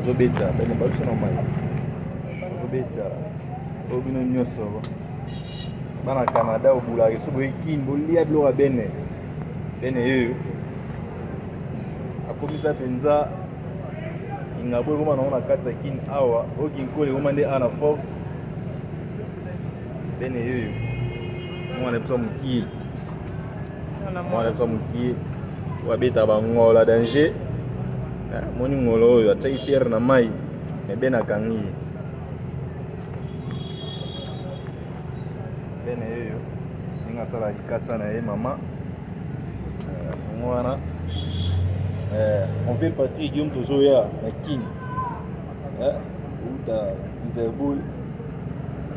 Azobeta bene balusa na mai. Azobeta oyo bino nyonso bana Canada obulaka esu boye kin bolia biloko ya bene bene yeyo akomisa mpenza ingabo ekoma nango na kati ya kin awa oyo kinkole ekoma nde awa na force bene yeyo mwana biso ya mokie mwana biso ya mokie oyo abetaka bangola danger eh, moni ngolo oyo atiaki fiere na mai me bene akangi ye bene yeyo ndenge asala likasa na ye mama eh, yango wana eh, on veut Patrick Guillaume tozoya na kin outa Iserboul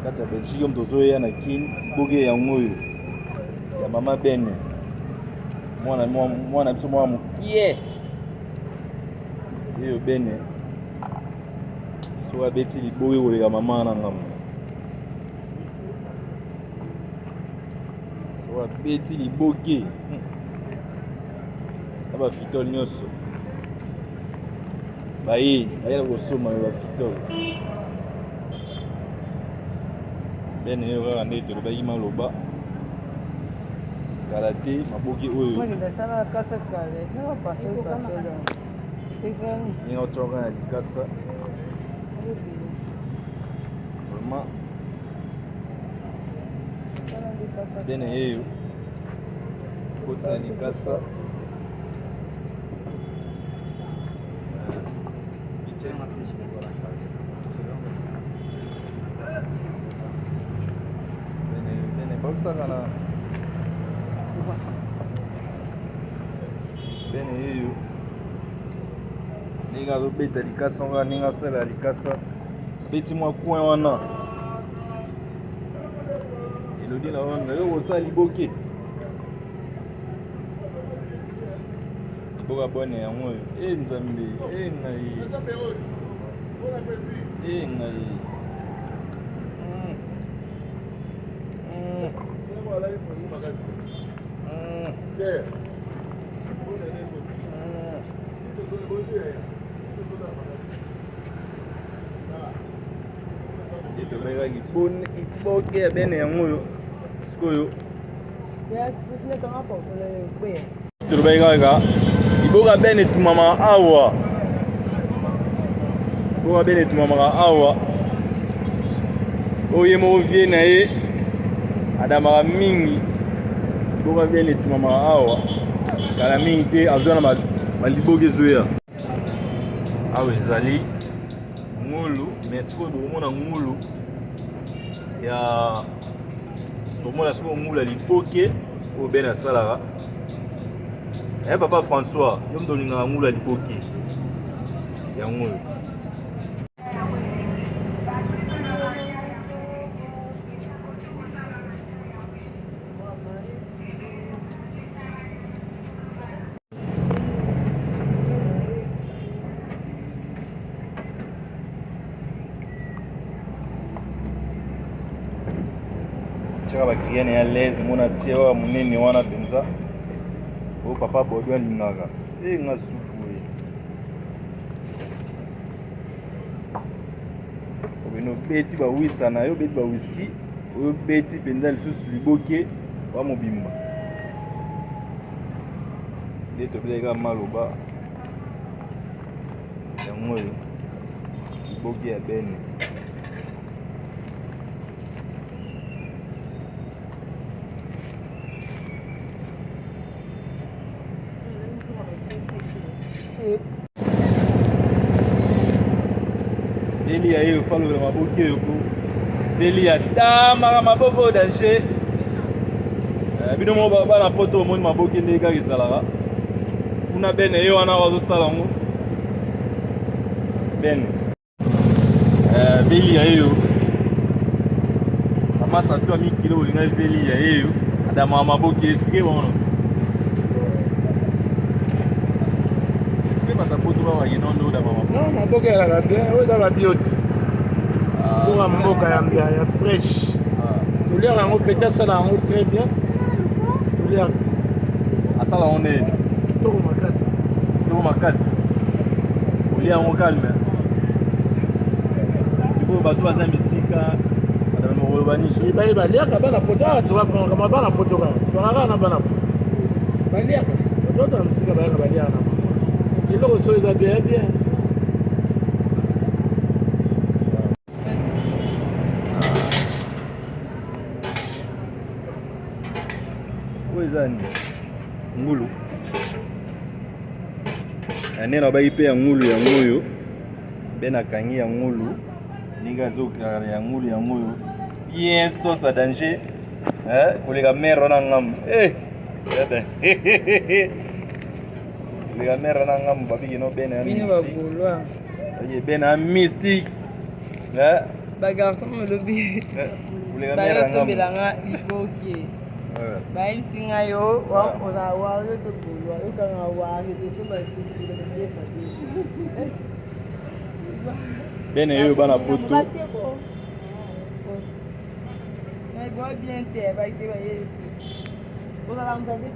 kati ya Belgique yo tozoya na kin boke yango oyo ya mama bene mwana mwana biso mwana mokie yeyo bene soki abeti liboke koleka mama na ngambo soki abeti liboke hmm. na bafitole nyonso baye bayela kosomba me bafitole bene yo kaka nde tolobaki maloba kala te maboki oyo ndenge otyaka na likasa vraiment bene yeyo koti na likasa Bene na bene yeyo ndenge azobeta likasa ngo ndenge asala likasa beti mwa coin wana elodi na wana yo kosala liboke Boka bone yango oyo. Eh Nzambe, eh ngai. Eh ngai. Mm. Mm. Mm. Etobeka liboke ya bene yango oyo sikoyo Tolobaki kaka liboka bene etumamaka awa, liboka bene etumamaka awa. Oyo ye moko vie na ye adamaka mingi, liboka bene etumamaka awa kala mingi te, azwa na baliboka ezoya awa. Ezali ngulu, mais sikoyo bokomona ngulu ya tomona sikoyo ngulu ya liboke oyo bene asalaka. Eh papa François, yo moto olingaka ngulu ya liboke yango oyo. Tiaka ba client ya l'aise mona tie oyo munene wana mpenza oyo papa Bodo alingaka e nga supu e obino obeti bawisa na yo obeti bawiski oyo obeti mpenza lisusu liboke wa mobimba nde tobelaki kaka maloba yango oyo liboke ya bene Beli ya ye ofalobela maboki oyo ko beli ya tamaka maboko danger eh, bino moko bana poto omoni maboki ndenge kaka ezalaka kuna bene ye wana bazosala yango bene Eh, veli ya yeyo mama sato ya mikili olingaki veli ya yeyo adamaka maboki esike bono esike bato poto babakino nde odama maboki non maboki ezalaka bien oyo eza babioti ah, mboka mboka ya ya fresh ah. toliaka yango peti asala yango très bien toliaka asala yango ndenge kitoko makasi kitoko makasi olia yango calme. Sikoyo bato baza misika koloba nini? Baye baliaka bana poto awa, tokakama bana poto kaka, tokaka na bana poto baliaka, batoto na mosika bayaka baliaka na mama. Eloko so eza bien bien. Oyo eza nini? Ngulu ya nde nabaki mpe ya ngulu yango oyo mpe nakangi ya ngulu ndenge azokaka ya ngulu yango oyo bien sauce à danger koleka mare wana ngambo, koleka mare wana ngambo. Babiki no bene ya mystique, bene ya mystique. Bagarçon olobi koleka mare ya ngambo. Bayosombelanga liboke, bayebisi ngai yo ozala wario to gaulois, yokanga wario tosomba. Bene oyo bana poto. Bien te, baite bayebisi ozala nzade.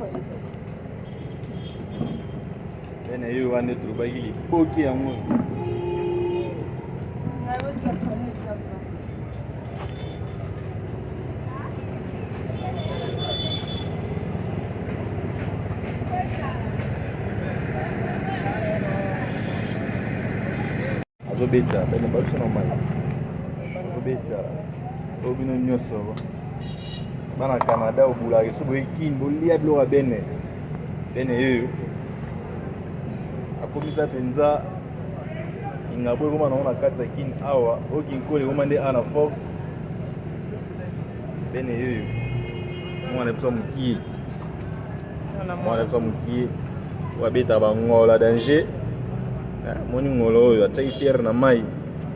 Bene oyo wana tolobaki liboki yango. Azobeta bene baso na mai, azobeta oyo bino nyonso bana Canada obulaka so boye kini bolia biloko ya bene. Bene oyo akomisa mpenza ingabo ekoma nango na kati ya kini awa. Oyo kinkolo ekoma nde awa na force. Bene oyo mwana biso mokie, mwana biso mokie oyo abetaka bangola danger. Moni ngolo oyo atiaki fiere na mai,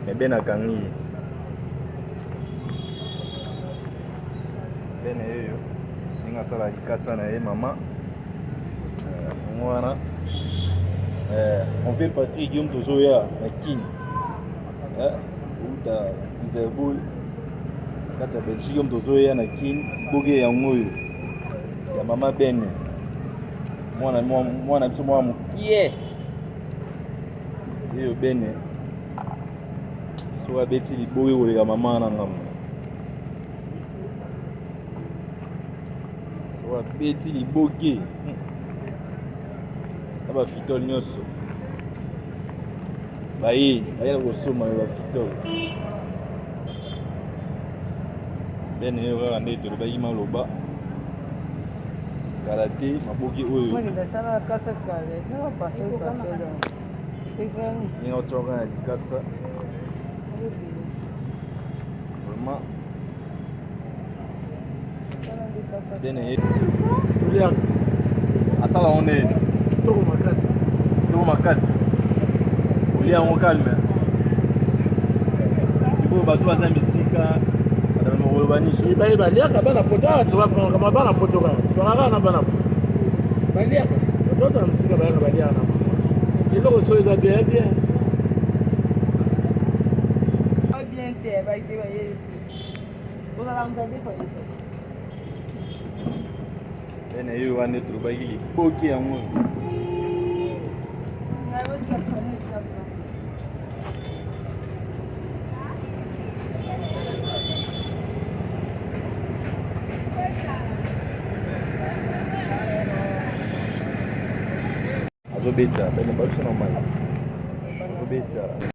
me bene akangi ye. Bene oyo ndenge asala likasa na ye mama yango wana. On fait Patrick Guillaume, tozoya na kini outa Iserboul kati ya Belgique. Yo tozoya na kini boke yango oyo ya mama bene, mwana mwana biso mwana mokie oyo. Bene soki abeti liboke koleka mama na ngambo, soki abeti liboke na bafitole nyonso baye bayela kosomba yo bafitole. Bene oyo kaka nde tolobaki maloba kala te, maboki oyo ndenge otoka na likasa vraiment bene ye. Toliaka. Asala ngo ndeni? Toko makasi. Toko makasi, olia yango calme. Sikoyo bato baza misika bato koloba nini? Baye baliaka bana poto awa, tokakama bana poto kaka, tokaka na bana poto baliaka, batoto na mosika bayaka baliaka na mama. Eloko so eza bien bien. Bien te, baite bayebisi ozala nzade. Bene oyo wana tolobaki liboki yango. Azobeta bene baso na mai, azobeta.